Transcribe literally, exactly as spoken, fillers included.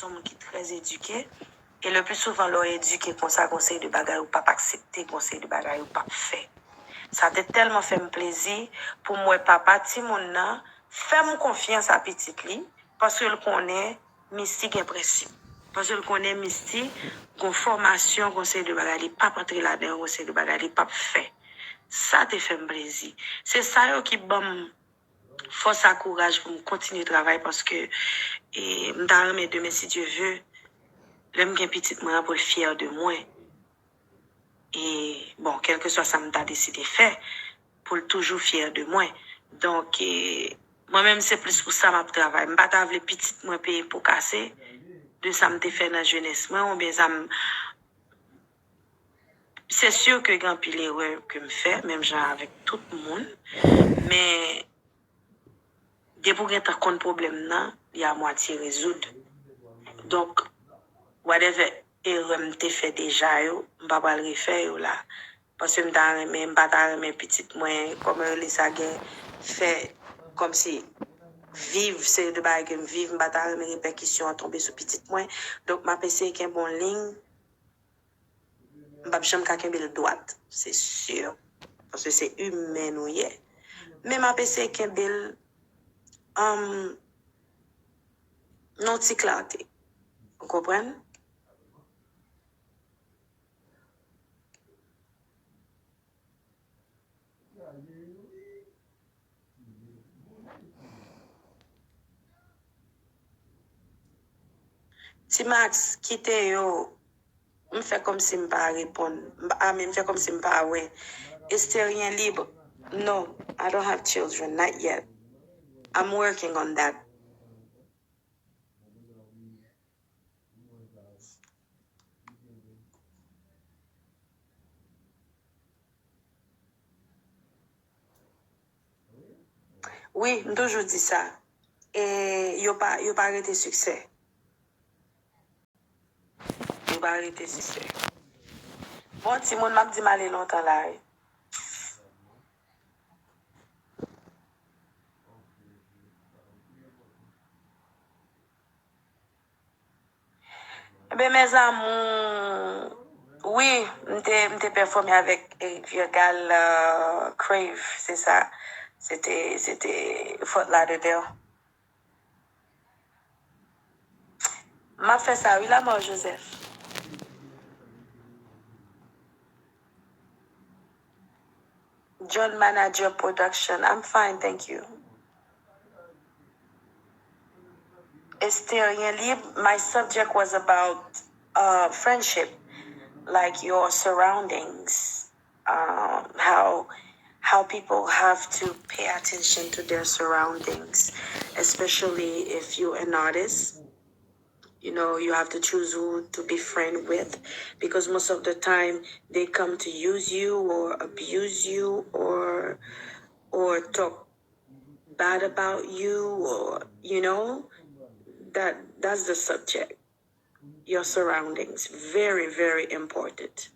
se yon moun ki trè edike. E le pli souvan, lè w edike konsa, gon seri de bagay ou p ap aksepte, gon seri de bagay ou p ap fè. Sa te tèlman fè m plezi pou m wè papa timoun nan fè m konfyans a pitit li, paske l konnen Misty gen prensip. Paske l konnen Misty gon fòmasyon, gon seri de bagay li p ap antre ladan yo, gon seri de bagay li p ap fè. Sa te fè m plezi. Se sa yo ki ban m fòs ak kouraj pou m kontinye travay, paske, e, m ta renmen demen, si Dye ve, lè m gen pitit mwen an, pou l fyè de mwen. E, bon, kèlkeswa sa m ta deside fè, pou l toujou fyè de mwen. Donk, e, mwen menm, se plis pou sa m ap travay. M pa ta vle pitit mwen peye po kase de sa m te fè nan jenès mwen, oubyen sa m, se si ke gen anpil erè ke m fè, menm jan avèk tout moun, men depi w gentan konn pwoblèm nan, li amwatye rezoud. Donk, whatever erè m te fè deja yo, m pa pral refè yo la. Paske m ta renmen, m pa ta renmen pitit mwen, kòman yo rele sa, gen fè kòmsi viv seri de bagay ke m viv, m pa ta renmen repèkisyon an tonbe sou pitit mwen. Donk, m ap eseye kenbe yon liy. M p ap janm ka kenbe l dwat, se si. Paske se imè nou ye. Men m ap eseye kenbe l, um, nan yon ti klate. Ou konprann? Ti Max, kite yo. M fè kòmsi m pa reponn. M pa, I mean, m fè kòmsi m pa wè. Estérien Libre. No, I don't have children, not yet. I'm working on that. Wi, m toujou di sa. E yo pa, yo pa rete siksè. Yo pa rete siksè. Bon, timoun, m ap di m ale lontan la, wi. Ebyen, mes amours, wi, m te, m te pèfòme avèk Eric Virgal, euh, Crave, se sa. Se te, se te Fort Lauderdale. M ap fè sa, wi, Lamar Joseph. John Manager Production. I'm fine, thank you. Estérien Libre, my subject was about, uh, friendship, like your surroundings, um, how, how people have to pay attention to their surroundings, especially if you're an artist. You know, you have to choose who to be friend with, because most of the time they come to use you or abuse you or, or talk bad about you, or, you know, that, that's the subject. Your surroundings, very, very important.